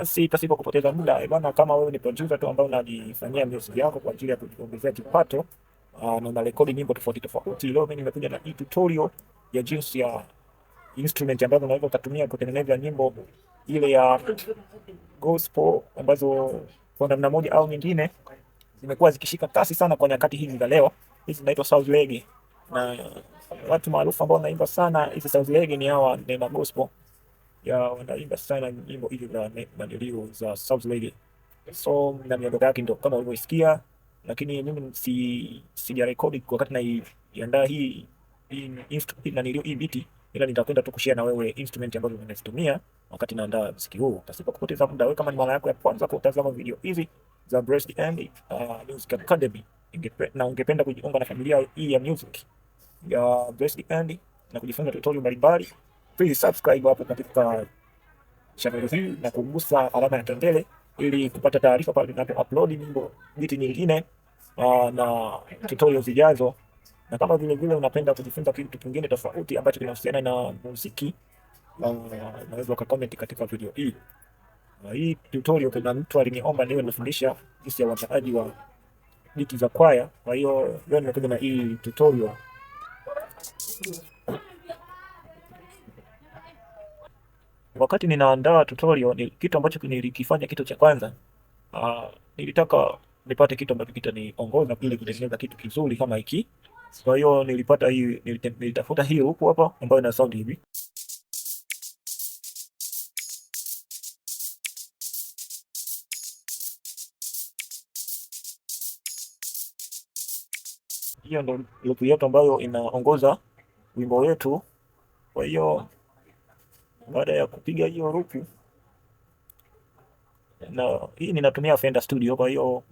Basi pasipo kupoteza muda bwana, kama wewe ni producer tu ambaye unajifanyia music yako kwa ajili ya kujiongezea kipato na unarekodi nyimbo tofauti tofauti, leo mimi nimekuja na hii tutorial ya jinsi ya instrument ambazo unaweza ukatumia kutengeneza nyimbo ile ya gospel ambazo kwa namna moja au nyingine zimekuwa zikishika kasi sana kwa nyakati hizi za leo. Hizi zinaitwa South Reggae, na watu maarufu ambao wanaimba sana hizi South Reggae ni hawa Neema Gospel, ya wanaimba sana nyimbo hizi za nanilio za South Reggae. So na miondoko yake ndio kama ulivyoisikia, lakini mimi sijarekodi wakati naiandaa hii nanilio hii beat, ila nitakwenda tu kushare na wewe instrument ambazo nimezitumia wakati naandaa muziki huu. Pasipo kupoteza muda, wewe kama ni mara yako ya kwanza kutazama video hizi za Blessed and Music Academy na ungependa kujiunga na familia hii ya music ya Blessed and na kujifunza tutorial mbalimbali, please subscribe hapo katika channel hii na kugusa alama ya kengele ili kupata taarifa pale ninapo upload nyimbo beat nyingine na tutorial zijazo. Na kama vile vile unapenda kujifunza kitu kingine tofauti ambacho kinahusiana na muziki, unaweza ukacomment katika video hii. Hii tutorial kuna mtu aliniomba niwe nafundisha jinsi ya uandaaji wa beat za kwaya. Kwa hiyo leo nimekuja na hii tutorial. Wakati ninaandaa tutorial, ni kitu ambacho nilikifanya, kitu cha kwanza, nilitaka nipate kitu ambacho kitaniongoza ili kutengeneza kitu kizuri kama hiki. Kwa hiyo nilipata hii, nilitafuta hii huku hapa ambayo ina sound hivi. Hiyo ndo loop yetu ambayo inaongoza wimbo wetu. Kwa hiyo baada ya kupiga hiyo loop, na hii ninatumia Fender Studio. Kwa hiyo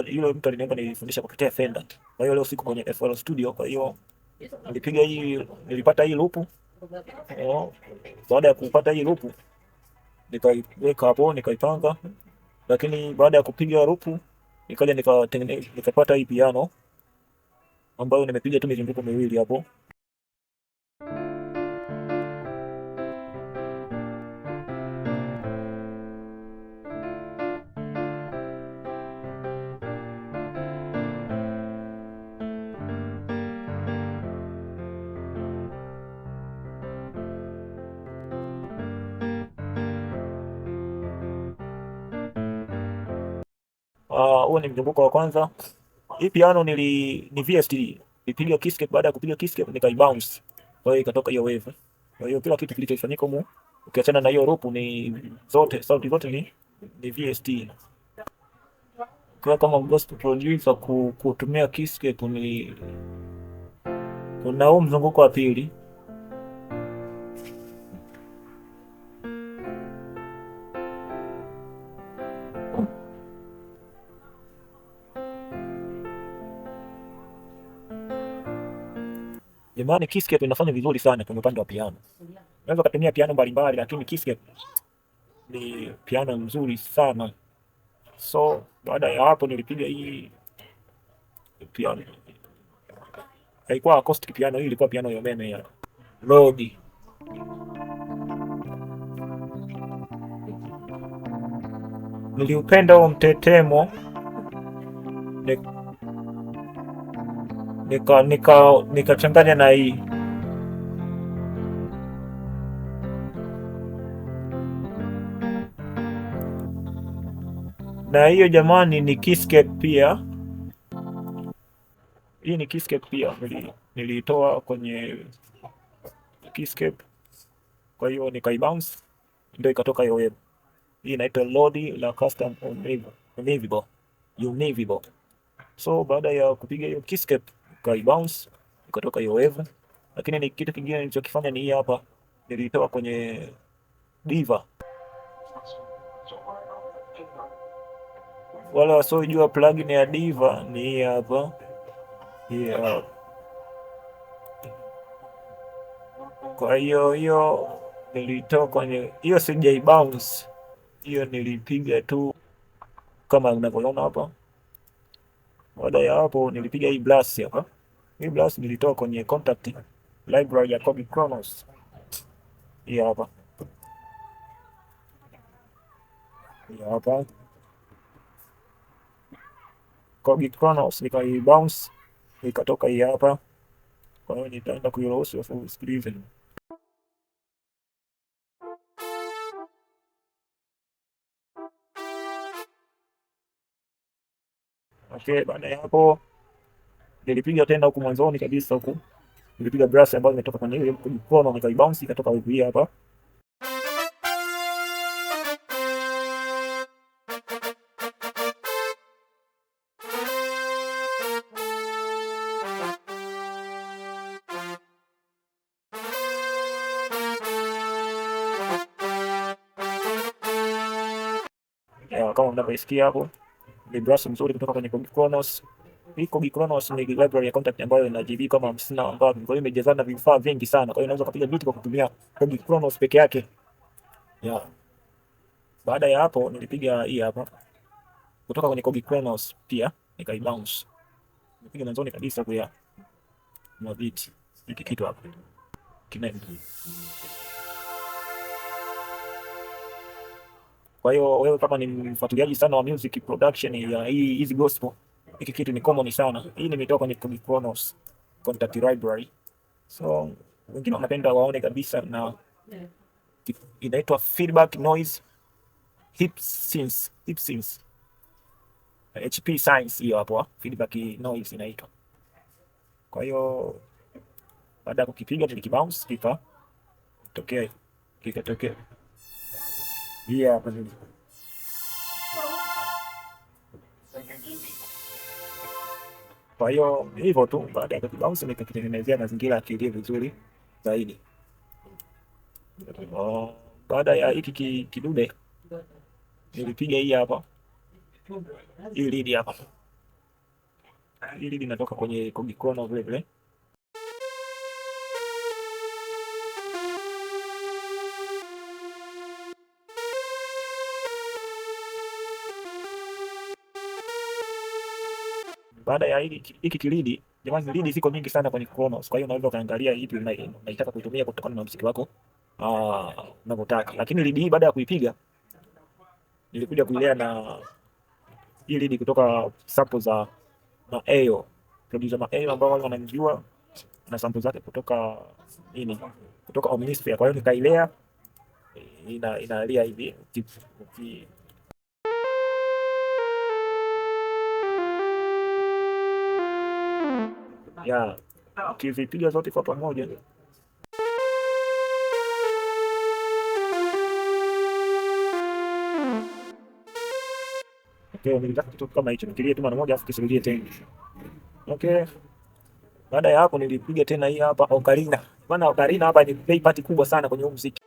yule mtu aliniomba nilifundisha kupitia Fender. Kwa hiyo leo siko kwenye FL Studio, kwa hiyo nilipiga hii, nilipata hii loop. Baada ya kupata hii loop nikaiweka hapo, nikaipanga. Lakini baada ya kupiga loop nikaja nikatengeneza, nikapata hii piano ambayo nimepiga tu mizunguko miwili hapo. Huo ni mzunguko wa kwanza. Hii piano ni VST. Nilipiga keyscape, baada ya kupiga keyscape nikaibounce. Kwa hiyo ikatoka hiyo wave. Kwa hiyo kila kitu kilichofanyika humu ukiachana na hiyo loop ni zote, sauti zote ni VST. Kwa kama gospel producer kutumia keyscape ni kuna huu mzunguko wa pili. Jamani, keyscape inafanya vizuri sana kwenye upande wa piano. Unaweza kutumia piano mbalimbali, lakini keyscape ni piano nzuri sana. So baada ya hapo nilipiga hii piano. Haikuwa acoustic piano, hii ilikuwa piano ya umeme ya Rhodes. Niliupenda huo mtetemo, nikachanganya na hii. Na hiyo jamani ni keyscape pia. Hii ni keyscape pia, nilitoa kwenye keyscape. Kwa hiyo nikaibounce ndio ikatoka hiyo wave. Hii inaitwa Lodi la Custom Univibo. Univibo. So baada ya kupiga hiyo keyscape nikaibounce ikatoka hiyo wave. Lakini ni kitu kingine nilichokifanya ni hii hapa, nilitoa kwenye Diva. Wale wasiojua plugin ya Diva ni hii hapa. Hii hapa. Kwa hiyo hiyo nilitoa kwenye hiyo, sijai bounce. Hiyo nilipiga tu kama unavyoona hapa. Baada ya hapo nilipiga hii blast hapa. Hii blast nilitoa kwenye contact library ya Korg Kronos. Hii hapa. Hiyo hapa Korg Kronos nikai bounce ikatoka hii hapa. Kwa hiyo nitaenda kuiruhusu afu usikilize. Okay, baada ya hapo nilipiga tena huku mwanzoni kabisa huku nilipiga brass ambayo imetoka kwenye ile mkono, nikai bounce ikatoka wave hii hapa. Kama mnavyoisikia hapo ni brass mzuri kutoka kwenye Korg Kronos. Hii Korg Kronos ni library ya Kontakt ambayo ina GB kama 50 na ngapi. Kwa hiyo imejazana vifaa vingi sana. Kwa hiyo unaweza kupiga beat kwa kutumia Korg Kronos peke yake. Yeah. Baada ya hapo nilipiga hii hapa kutoka kwenye Korg Kronos pia nikai bounce. Nilipiga mwanzoni kabisa kwa mwa beat. Hiki kitu hapa. Kina. Kwa hiyo wewe kama ni mfuatiliaji sana wa music production ya hii hizi gospel, hiki kitu ni common sana. Hii nimetoka kwenye Korg Kronos Kontakt library. So wengine wanapenda waone kabisa, na inaitwa feedback noise hip synth, hip synth HP science hiyo hapo, feedback noise inaitwa. Kwa hiyo baada ya kukipiga tulikibounce kikatokea hii hapa. Kwa hiyo hivyo tu, baada ya kukibounce nikakitengenezea mazingira ya kilio vizuri zaidi. Oh, baada ya hiki kidude nilipiga hii hapa, hii lead hapa, hii lead inatoka kwenye Korg Kronos vile vile. Baada ya hiki kilead, jamani, lead ziko nyingi sana kwenye Kronos. Kwa hiyo unaweza ukaangalia ipi unaitaka kuitumia kutokana na muziki wako unavyotaka. Lakini lead hii baada ya kuipiga nilikuja kuilea na hii lead kutoka sample za Maeo, producer Maeo ambao wale wanamjua na sample zake kutoka nini, kutoka Omnisphere. Kwa hiyo nikailea, inalia hivi ya ukizipiga zote kwa pamoja. Okay, nilitaka kitu kama hicho, nikilie tu mara moja afu kisirudie tena. Okay. Baada ya hapo nilipiga tena hii hapa ocarina. Maana ocarina hapa ni play part kubwa sana kwenye huu muziki.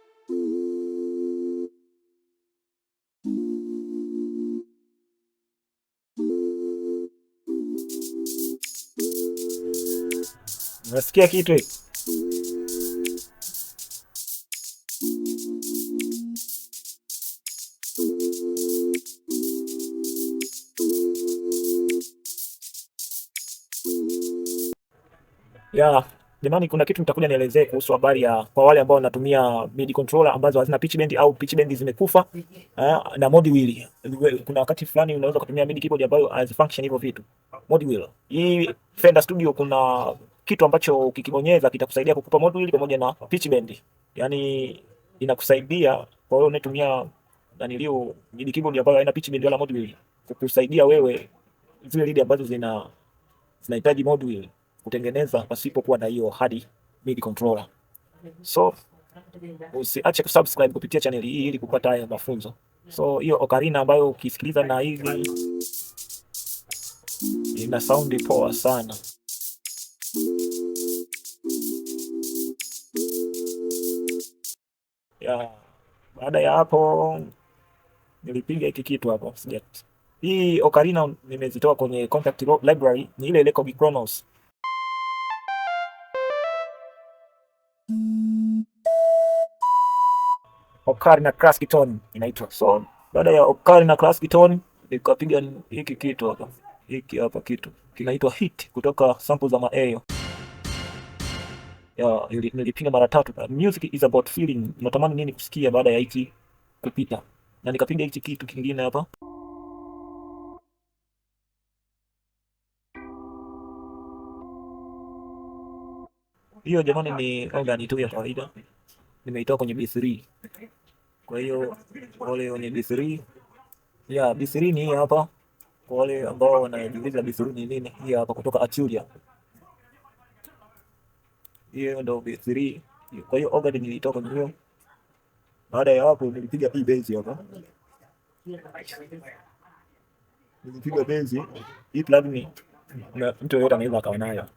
Unasikia kitu hiki? Ya, jamani kuna kitu nitakuja nielezee kuhusu habari ya kwa wale ambao wanatumia MIDI controller ambazo hazina pitch bend au pitch bend zimekufa na mod wheel. Kuna wakati fulani unaweza kutumia MIDI keyboard ambayo hazifunction hivyo vitu. Mod wheel. Hii Fender Studio kuna kitu ambacho ukikibonyeza kitakusaidia kukupa mod wheel pamoja na pitch bend. Yaani inakusaidia kwa wewe unayetumia naniliu MIDI keyboard ambayo haina pitch bend wala mod wheel, kukusaidia wewe zile lead ambazo zinahitaji mod wheel kutengeneza pasipokuwa na hiyo hadi MIDI controller. So usiache kusubscribe kupitia channel hii ili kupata haya mafunzo. So hiyo ocarina ambayo ukisikiliza na hivi ina sound poa sana. Ya, baada ya hapo nilipiga hiki kitu hapo. Hii ocarina nimezitoa kwenye Kontakt library, ni ile ile Korg Kronos. Ocarina Classic Tone inaitwa. So baada ya Ocarina Classic Tone nikapiga hiki kitu hapa. Hiki hapa kitu kinaitwa Hit kutoka sample za Maeo. Ya, nilipiga mara tatu. Music is about feeling. Unatamani nini kusikia baada ya hiki kupita? Na nikapiga hichi kitu kingine hapa. Hiyo jamani ni organ tu ya kawaida. Nimeitoa kwenye B3. Kwa hiyo wale wenye B3, ya B3 ni hii hapa. Kwa wale ambao wanajiuliza B3 ni nini, hii hapa kutoka Arturia. Hiyo ndo B3. Kwa hiyo organ nilitoka kwenye hiyo. Baada ya hapo nilipiga hii bass hapa. Nilipiga bass. Hii plugin mtu yeyote anaweza akawa nayo.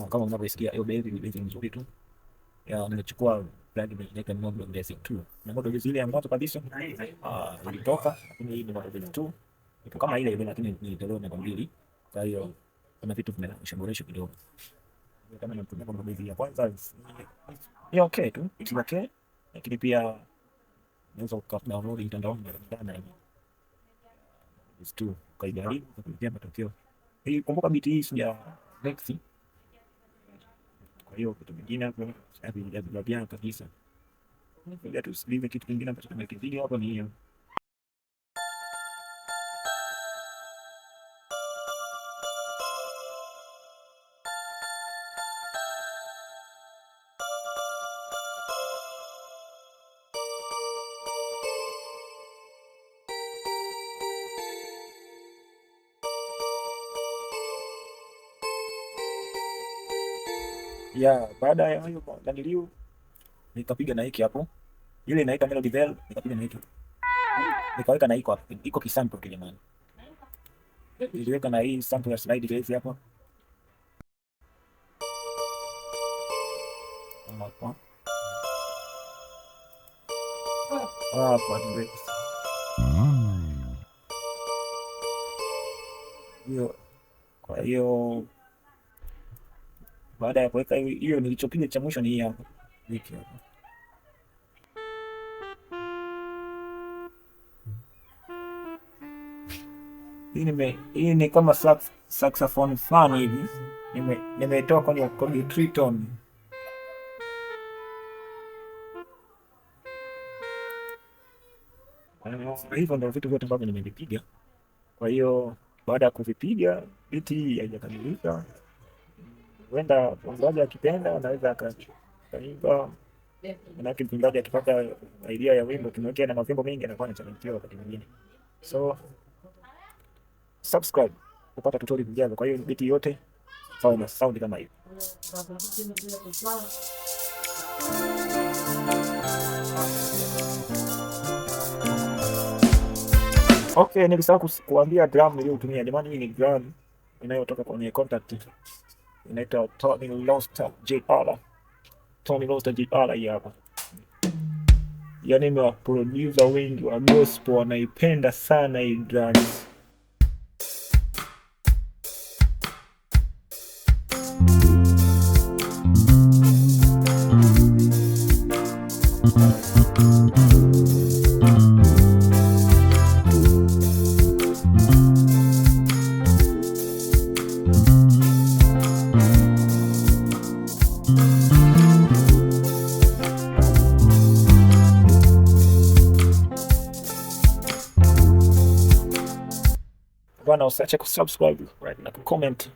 Kama mnavyosikia hiyo bass ni bass nzuri tu. Ya nimechukua plugin inaitwa Model Bass 2. Na Model Bass ile ya mwanzo kabisa ilitoka, lakini hii ni Model Bass 2. Ipo kama ile ile lakini ni toleo namba 2. Kwa hiyo kuna vitu vimeshaboreshwa kidogo. Kama natumia Model Bass ya kwanza ni okay tu, it's okay. Lakini pia unaweza uka-download mtandaoni na Bass 2 ukaijaribu ukakuletea matokeo. Hii kumbuka beat hii sija mix. Kwa hiyo vitu vingine hapo havijaviana kabisa. Ngoja tusikilize kitu kingine ambacho tumekipiga hapo ni hiyo. Ya baada ya hayo naniliu nikapiga na hiki hapo. Ile inaitwa Melody Bell, nikapiga na hiki. Nikaweka na iko hapo. Iko kisample kile jamani. Niliweka na hii sample ya slide bass hapo. Hapo. Hapo ni hiyo. Kwa hiyo baada ya kuweka hiyo, nilichopiga cha mwisho ni hii hapa. Hiki hapa. Hii ni kama saxophone fulani hivi. Nimeitoa kwenye Korg Triton. Hivyo ndio vitu vyote ambavyo nimevipiga. Kwa hiyo baada ya kuvipiga, beat hii haijakamilika. Huenda mwimbaji akipenda anaweza akaimba. Manake mwimbaji akipata idea ya wimbo kimwekea na mavimbo mengi anakuwa anachanganyikiwa wakati mwingine. So subscribe kupata tutorial zijazo. Kwa hiyo beat yote sawa na sound kama hiyo. Okay, nilisahau kuambia drum niliyotumia. Jamani, hii ni drum inayotoka kwenye Kontakt. Inaitwa Tony Loster JR. Tony Loster JR hii hapa. Yaani ni producer wengi wa gospel wanaipenda sana hii drums. Bwana, usiache kusubscribe, right, na kucomment.